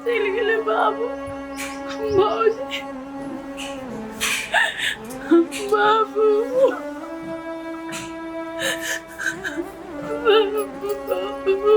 चलि गेलै बाबू भौजी बाबू बाबू बाबू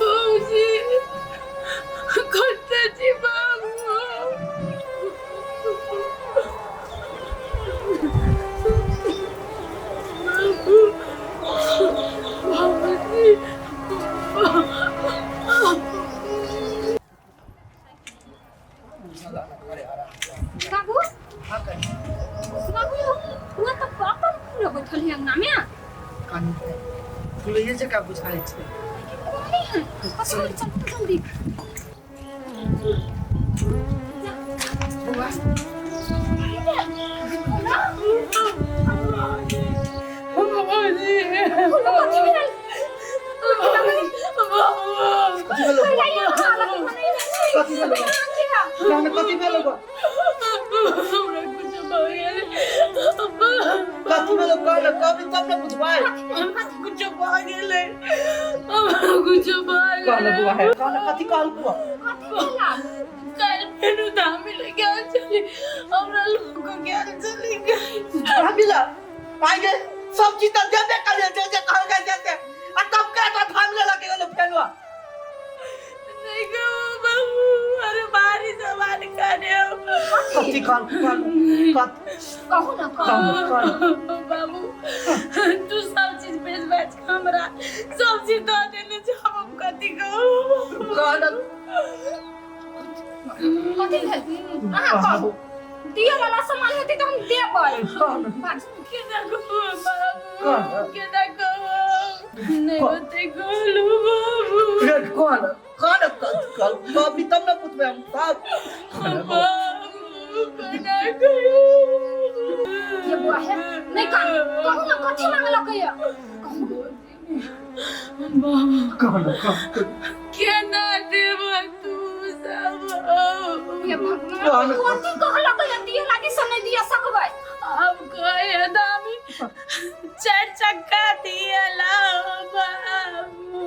भौजी कतऽ छी बाबू बाबू बाबूजी बाबू बाबू हुआ तऽ पापा पूरा बैठल है अंगना में कान फुलैये जकाँ बुझाइ छै नहीं है चल चल जल्दी बौआ कथी भेलो बौआ? कथी भेलो कान कथी भेलो बौआ? हमरा कुछ भऽ गेल कथी भेलो कान कभी तब ने बुझबै कुछ भऽ गेलै हमरा कुछ भऽ कहल गेलै बौआ है कहल कथी कहल बौआ काल्हि फेरो धामी लग गेल छली हमरा लोग गेल छली धामिला आइ गे सब चीज तऽ देबे करिए जे जे कहल गए जे जे आ तब के तो धामिला लगे गेलो फेनवा नहीं गो बाबू अरे भारी सवाल करे कथी कहल कहल कथी कहू ना कहू कहल कहल बाबू तू सब चीज बेच बेच के हमरा सब चीज दऽ देने छै हम कथी कहू कहल कथी भेल अहाँ कहू दिए वाला सामान हेतै तऽ हम देबै कहल बाजू केना कहू बाबू कहल केना कहू नहि होतै कहलू बाबू रे कहल कहल कथी कहल कभी तब ने पूछबै हम तब कहल बौआ। बाबू केना कहू ये बुआ है नहीं कान कहू ना कथी मांगलक ये कहू बाबू कहल कहल केना देबै तू सब ये भगवान कथी कहलक ये दिए लागी से नहीं दिया सकबै अब कहे दामी चार चक्का दियला बाबू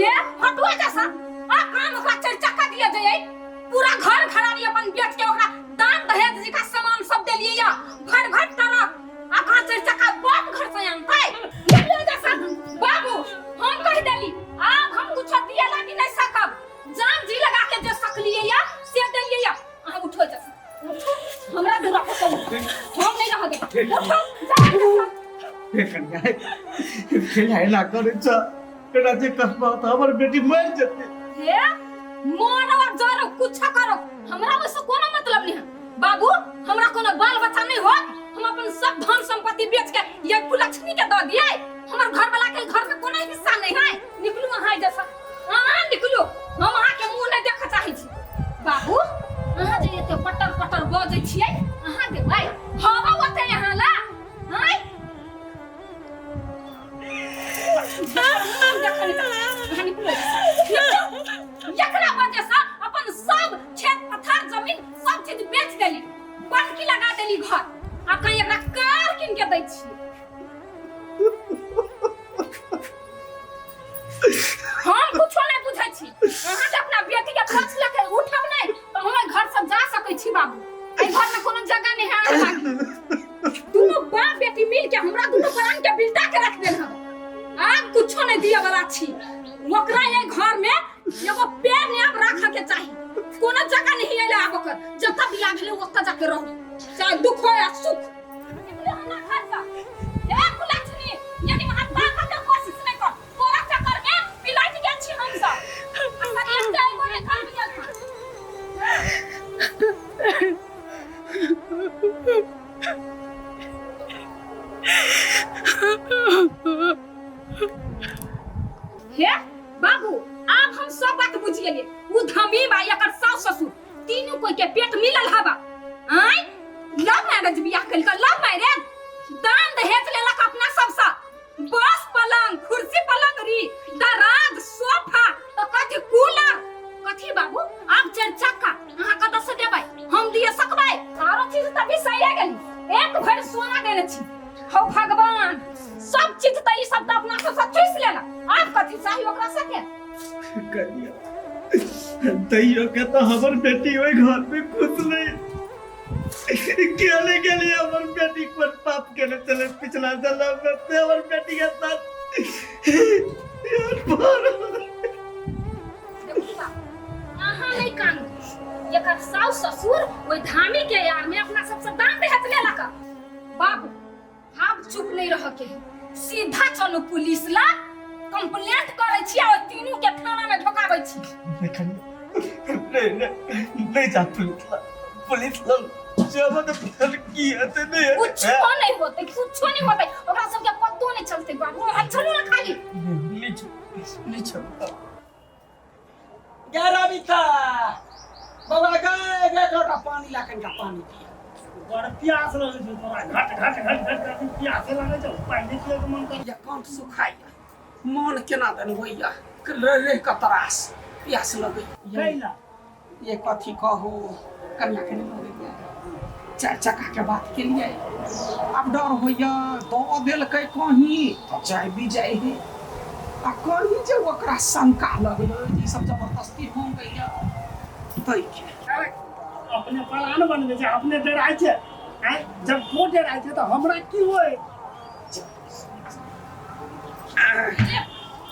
ये हटुआ जैसा आ काम ओकरा चार चक्का दिया जाए पूरा घर घरारी अपन बेच के ओकरा दान दहेज जी का सामान सब देलिए या भर भर ट्रक आ कहाँ चार चक्का बाप घर से आनतै निकलो जैसा बाबू हम कह देली आब हम कुछ दिए लागी नहीं सकब जान जी लगा के जे सकलिए या से देलिए या अहाँ उठो जैसा उठो हमरा दूरा पर चलू हम नहीं रह गए उठो जा जैसा। हे कन्या खेला एना करै छ एना जे करबह तऽ हमर बेटी मरि जेतै हे मरो और जरो कुछ करो हमरा ओइसे कोनो मतलब नहीं है बाबू हमरा कोनो बाल बच्चा नहीं हो हम अपन सब धन संपत्ति बेच के ये कुलक्ष्मी के दऽ दिए हमर घर वाला के घर में कोनो हिस्सा नहीं है निकलू अहाँ जैसा अहाँ निकलू हम अहाँ के मुंह नहीं देखऽ चाहै छी बाबू अहाँ जे एते पटर पटर बजै छियै अहाँ देबै हवा ओते अहाँ ला आँय एकरा वजह से अपन सब खेत पथार जमीन सब चीज बेच देली बंकी लगा देली घर आ कहीं एकरा कार किन के दै छी हम कुछो नहीं बुझै छी अहाँ जे अपना बेटी के खोज लऽ के उठब नहीं तऽ हम एहि घर से जा सकै छी बाबू एहि घर में कोनो जगह नहीं है अहाँ लागी दुनू बाप बेटी मिल के हमरा दुनू प्राण के बिलटा के रख देल हन आब कुछो नहीं दिए वाला छी ओकरा ये घर में एगो पेड़ नहीं आब राख के चाही कोनो जगह नहीं अइले आब ओकर जतऽ बियाह भेलै ओतऽ जाके रहू चाहे दुख हो या सुख निकले हमरा घर से ए कुलक्षणी यानी वहाँ ताकत के कोशिश नहीं कर तोरा चक्कर में पिलाइट गेल छी हम सब आ शरीर के एगो ने घर गेल था हे बाबू आब हम सब बात बुझि गेलियै उ धमी बा एकर सास ससुर तीनू कोई के पेट मिलल हवा आय लव मैरिज बियाह कइलक लव मैरिज दान दहेज लेलक अपना सबसँ बस पलंग कुर्सी पलंग री दराज सोफा तो कथी कूलर कथी बाबू आब चारि चक्का अहाँ कतऽ से देबै हम दिए सकबै आरो चीज तऽ बिसैरे गेली एक भरि सोना देने छी हौ भगवान सब सब चीज त ई सब त अपना सब से चूस लेलक आब कथी चाही ओकरा सबके कनिया तैयो के तो हमर बेटी ओहि घर में खुश नहीं केले के लिए हमर बेटी पर पाप केले चले पिछला जन्म में से हमर बेटी के साथ यार मारो। देखू बाबू अहाँ नहि कानू एकर साउस ससुर ओहि धामी के यार में अपना सबसे दान देहत लेलक बाबू आब चुप नहीं रह के सीधा चलू पुलिस ला कंप्लेंट करै छी आ ओहि तीनू के थाना में ढोकाबै छी नहीं नहीं नहीं जा पुलिस ला पुलिस ला जब तो फिर की हेतै नहीं हेतै कुछो नहीं होतै कुछो नहीं होतै ओकरा सबके पतो नहीं चलतै बाबू हम चलू ना खाली नहीं छोड़ नहीं छोड़ गे रविता बबा गे गे थोड़ा पानी ला कनिका पानी पिया बड़ प्यास लगै छौ तोरा घट घट घट घट घट प्यासे लगै छौ पानि पिए के मन कर या कंठ सुखाइया मन केना दन होइया रह रह के त्रास प्यास लगै कैला ये कथी कहू कनिया के नहीं लगैया चारि चक्का के बात केलियै आब डर होइया दऽ देलकै कहीं तऽ जाय भी जाइ है आ कहीं जे ओकरा शंका लगलै जे ई सब जबरदस्ती हो गइया तैके अरे अपने प्लान बनबै छै अपने डराइ छै आँय जब तू डराइ छै तऽ हमरा की होय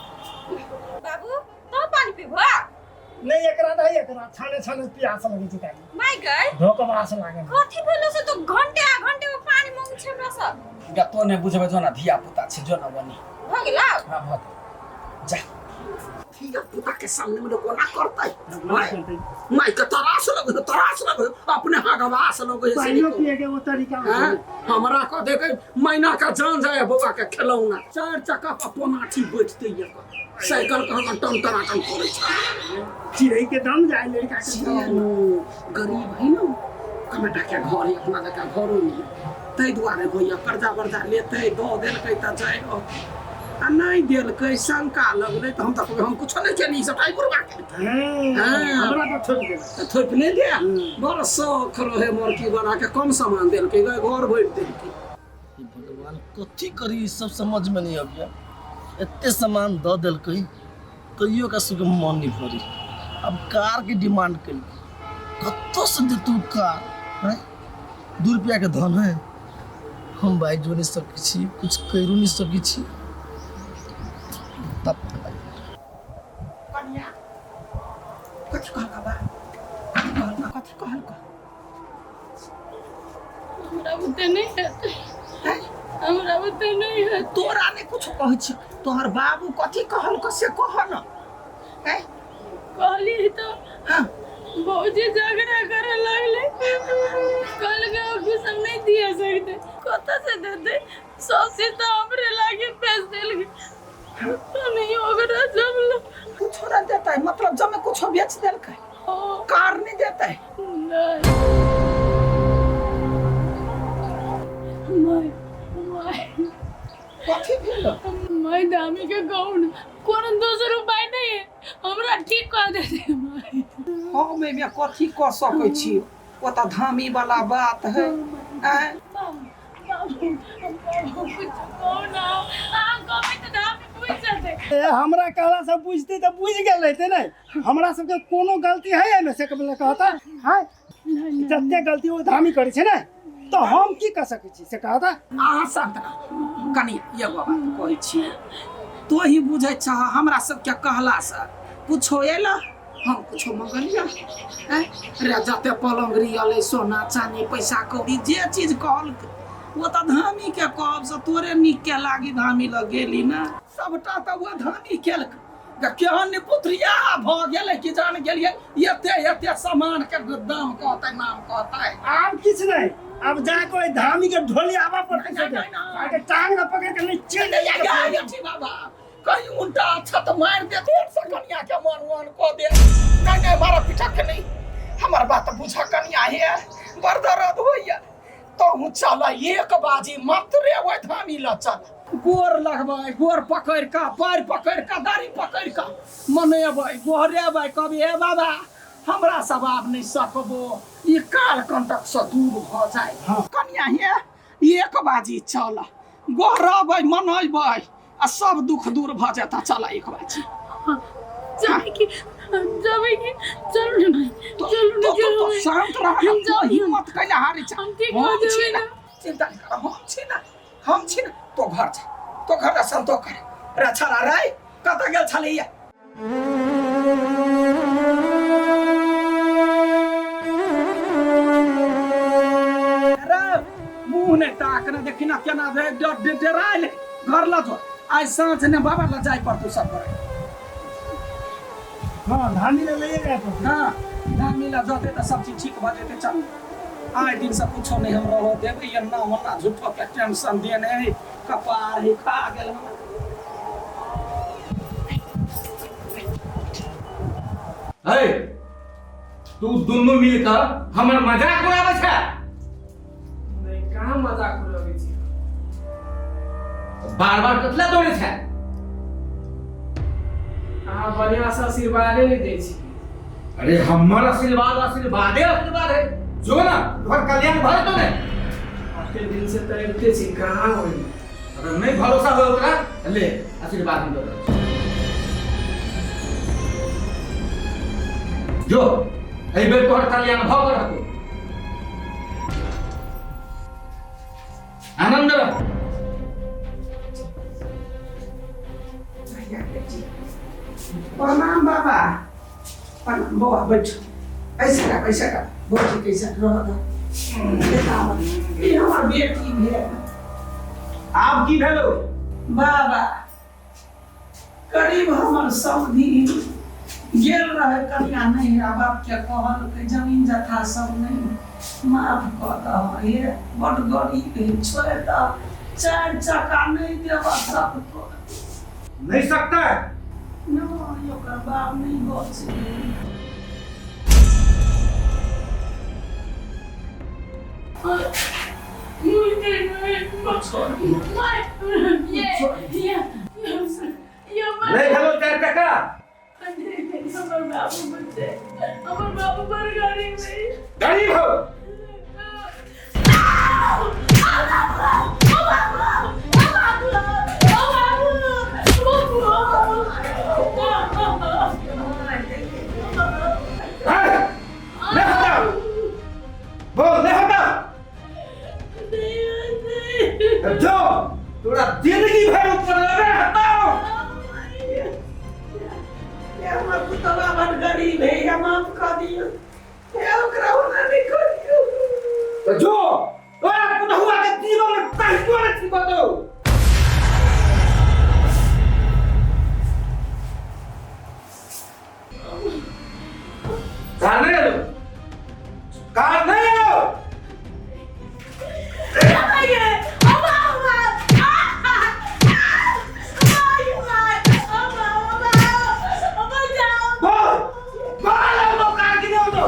बाबू तो पानी पीबा नहीं एकरा नहीं एकरा छाने छाने प्यास लगै छै तानी माय गए धोकबास लागल कथी भेलो से तो घंटे आ घंटे में पानी मांग छै हमरा सब गे तो नहि बुझबै जो ना धिया पुता छै जो ना बनी भऽ गेला हाँ भऽ गेल जा धिया पुता के सामने में लोग ओना करतै माय माय के तरास लगे तरास लगे अपने हगवास लगे से पानियो पिए के वो तरीका हाँ? हमरा कह देखे मैना का जान जाए बौआ के खेलौना चार चक्का पर पोनाठी बैठते ये साइकिल के हम टन टनाटन करै छै चिड़ै के दम जाए लड़का के दम। गरीब है ना कमेटा के घर है अपना जकाँ घरो नहीं ताहि दुआरे होइए कर्जा वर्जा लेतै दऽ देलकै तऽ जाय आ नहि देलकै शंका लगलै तऽ हम तऽ कहबै हम कुछो नहि केली सबटा ई बुढ़बा केलकै हाँ, हमरा पर छोड़ देलक तऽ थोपि नहि दे बड़ शौख रहे मोरकी बना के कम सामान देलकै घर भरि देलकै हे भगवान कथी करी ई सब समझ में नहीं अबिया एते सामान दऽ देलकै तैयो का सबके मन नहीं भरी अब कार के डिमांड केलकै कतऽ से देतू कार हैं दू रुपया के धन है हम बाजो नहीं सकै छी कुछ करियो नहीं सकै छी तब कनिया कथी कहलका बा कथी कहलका कथी कहलका हमरा बुते नहीं हेतै हमरा बुते नहीं हेतै तोरा नहि कुछो कहै छी तोहर बाबू कथी कहलको से कह न हैं कहली तो हाँ भौजी झगड़ा करे लगले कहलकै ओ कुछ नहीं दिया सकते कतऽ से देते सबसे तो हमरे लागे पैस देलकै तो नहीं ओकरा सब लोग कुछो नहि देतै मतलब जमे कुछो बेच देलकै ओ कार नहि देतै नहीं माय माय कथी भेल माय दामी के कहू कोनो दोसर उपाय नहीं है हमरा ठीक कऽ देते माय हम एहिमे कथी कऽ सकै छी ओ तऽ धामी वाला बात है आँय बाबू बाबू बाबू कुछ कहू ना अहाँ कहबै तऽ धामी बुझि जेतै ए हमरा कहला सब बुझते तऽ बुझि गेल रहते ने हमरा सबके कोनो गलती है एहिमे से कबले कहता है जते गलती ओ धामी करै छै ने तऽ हम की कऽ सकै छी से कहता अहाँ शान्त रहू कनि एगो बात कहै छी तोही बुझै छह हमरा सबके कहलासँ कुछो एला हम कुछो मंगलिया आँय रे जते पलंगरी अलै सोना चानी पैसा कौड़ी जे चीज कहलकै ओ तऽ धामीके कहब से तोरे नीक के लागी धामी लग गेली ने सबटा तऽ ओ धामी केलकै तऽ केहन ने पुत्रिया भऽ गेलै कि जान गेलियै एते एते सामान के दाम कहतै नाम कहतै आब किछु नहि आब जा के ओहि धामी के ढोली आबऽ पड़तै नहि, सबके नहि, नहि। आके टांग न पकड़ के नहि चलि नहीं या या बाबा कहीं उल्टा छत मार दे फेर से कनिया के मन वन कऽ दे नहीं नहीं मारा पीटा के नहीं हमर बात बुझ कनिया हे बड़ दर्द होइया तहु चल एक बाजी मात्रे ओहि धामी ल चल गोर लगबै गोर पकड़ि कऽ पैर पकड़ि कऽ दाढ़ी पकड़ि कऽ मनेबै गोहरेबै कहबै हे बाबा हमरा सब आब नहि सकबो ई काल कंटक से दूर भऽ जाय हाँ। कनिया हे एक बाजी चल गोहरबै मनैबै आ सब दुख दूर भऽ जेता। चल एक बार छी। जाबे कि जाबे कि चलू ने भाई, तो चलू ने। तो तो, चलू तो ने। शांत रह ना, हम तो जाबे। हिम्मत कैला हारै छ? हम ठीक हो हम छी जेबै ना, ना। चिंता नहीं कर, हम छी ना, हम छी ना। तो घर जा, तो घर जा, संतोष कर रे। छला रे, कतऽ गेल छलैया? रे मुँह नहि ताक ने, देखी ना केना रे डर डरायल। घर लऽ जो, आइ साँझ ने बाबा लग जाय पड़तौ सब करे। हाँ, धामी ले ले जाए पड़तै। हाँ, धामी लग जतै तऽ सब चीज ठीक भऽ जेतै। चल, आइ दिन से कुछो नहि हम रहऽ देबै। एन्ना ओन्ना झूठो के टेंशन देने है, कपार ही खा गेल हमरा। है, तू दुनू मिलकर हमर मजाक उड़ाबै छै? नहि, कहाँ मजाक उड़ाबै छी। बार बार कतला दौड़े छै? अहाँ बढ़िआँ से आशीर्वादे नहि दै छी। अरे, हमर आशीर्वाद आशीर्वादे आशीर्वाद है। जो ना, तोहर कल्याण भऽ जेतौ ने। अते दिन से तऽ अबिते छी, कहाँ होई? अगर नहीं भरोसा हो ओकरा, ले आशीर्वाद हम दऽ रहल छी। जो, एहि बेर तोहर कल्याण भऽ गेल रहतौ, आनंद रह। प्रणाम बाबा, प्रणाम। बौआ, बैठ। ऐसे का ऐसे का भौजी कैसे रह दो। ई हमर बेटी भेल। आब की भेलो? बाबा, करीब हमर समधि गेल रहे कनिया नैहरा, बाप के कहलकै जमीन जथा सब नहि, माफ कऽ दह हे, बड गरीब है, छोड़ि दह, चारि चक्का नहि देबऽ सकतो। नहीं सकता है? नहि, ओकर बाप नहि बचलै। नहीं भेलो चारि टका? हमर बाबू बच्चे, हमर बाबू बड़ गरीब है। गरीब हो? हैं? नहीं होता, बोल, नहीं होता? जो, तोरा जिंदगी भर ऊपर लगे रहता। ये हमर पुतवा बड़ गरीब है, या माफ कऽ दियौ, हे ओकरा ओना नहि करियौ। तो जो, तोरा पुतहुआ के जीवन में कहियो नहीं ठीक होतो। कार नहीं एलो? कार नहीं एलो? बोल बोल, एलो कार की नहीं होतो?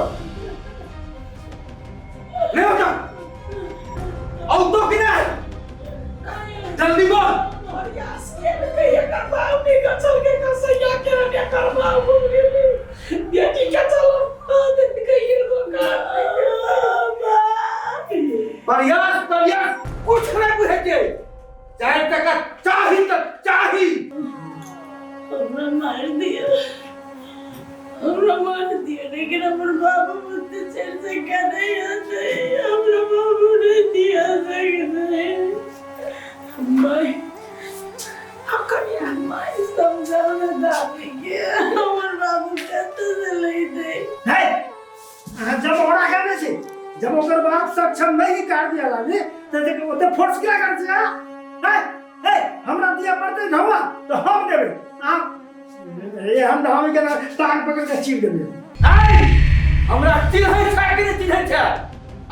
नहीं होता और तो कि नहीं? जल्दी बोल। प्रयास केलकै, एकर बाप नहि गचलकै, कसैया के एकर बाप गेलै, बेटी के चल देलकै एगो कार। प्रयास प्रयास कुछ नहीं बुझे के, चारि टका चाही तऽ चाही। हमरा मार दिया, हमरा मार दिया, लेकिन हमर बाबू मुझसे चल सका नहीं आते, हमरा बाबू नहीं दिया सकते। माई माई, समझाओ ना दादी के, हमर बाबू कतऽ से लैते? है, अहाँ जब ओकरा करने छी, जब ओकर बाप सक्षम नहीं कार दिया लागी तऽ देख ओते फोर्स किया करै छी अहाँ? है है, हमरा दिया पड़तै घौआ तऽ हम देबै। अहाँ ये हम हम के टांग पकड़ के चीर देबै। ऐ, हमरा चिन्है छै कि नहि चिन्है छै?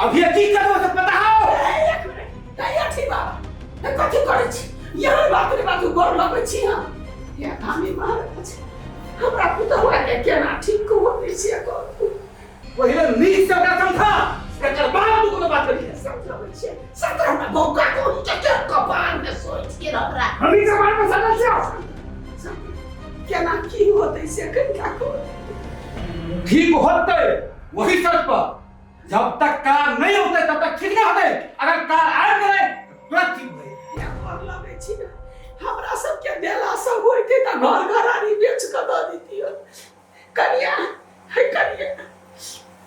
अभी की करबो से पता हौ? एक मिनट, नहीं अथी बाबा, ए, कथी करै छी? यहाँ बात रे बाजू, गोर लगै छी हम। हे धामी महाराज, हमरा पुतहुआ के केना ठीक होतै से कहू। पहिले नीक से ओकरा समझा, एकर बाद तू कोनो बात करिहे। समझाबै छियै सतर, हमरा बौका कोही के के कपार में सोच के हमरा। हम ई कपार में सटल छियौ। केना की होतै से कनिका कहू। ठीक होतै वही शर्त पर, जब तक कार नहीं होते तब तक ठीक नहीं होते। अगर कार आबि गेलै, तुरंत ठीक भए। घर घरारी बेच कऽ दऽ दितियै। कनिया हे कनिया,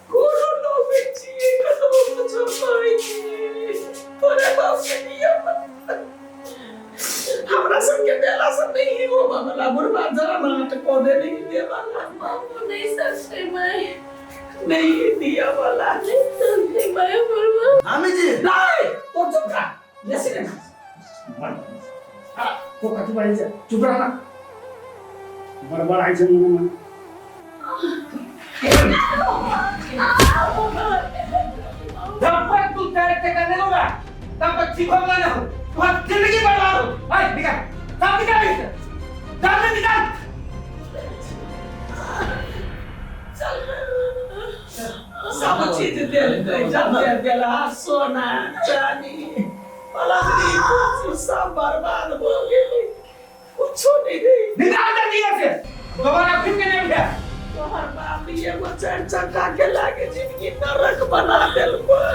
कोनो लोभे छियै, कतबो कुछो कहै छियै, तोरे बाप के नियम हमरा सबके देला से नहीं होबऽ वाला। बुढ़बा जान हाथ कऽ दे नहीं देवाला। बाबू नहीं सकते मैं। नहीं दिया वाला। नहीं सकते मैं बुढ़वा। मामी जी। नहीं तो चुप रह जैसे ना। तो कथी बाजै छै? चुप रह ना, बड़बड़ आइ छै मने मने। जब तक तू 4 टका नहीं होगा तब तक ठीक होगा ना हो, तुम्हारी जिंदगी बर्बाद हो। भाई निकाल, सब निकाल इसे, जल्दी निकाल। सब चीज देलकै, जते देला सोना चानी पलंगरी कुर्सी सब बर्बाद भऽ गेलै, कुछो नहि रहि। निकाल जल्दी से, दोबारा फिर के नहीं उठा। तोहर बाप एगो 4 चक्का के लागे जिंदगी नरक बना देलको।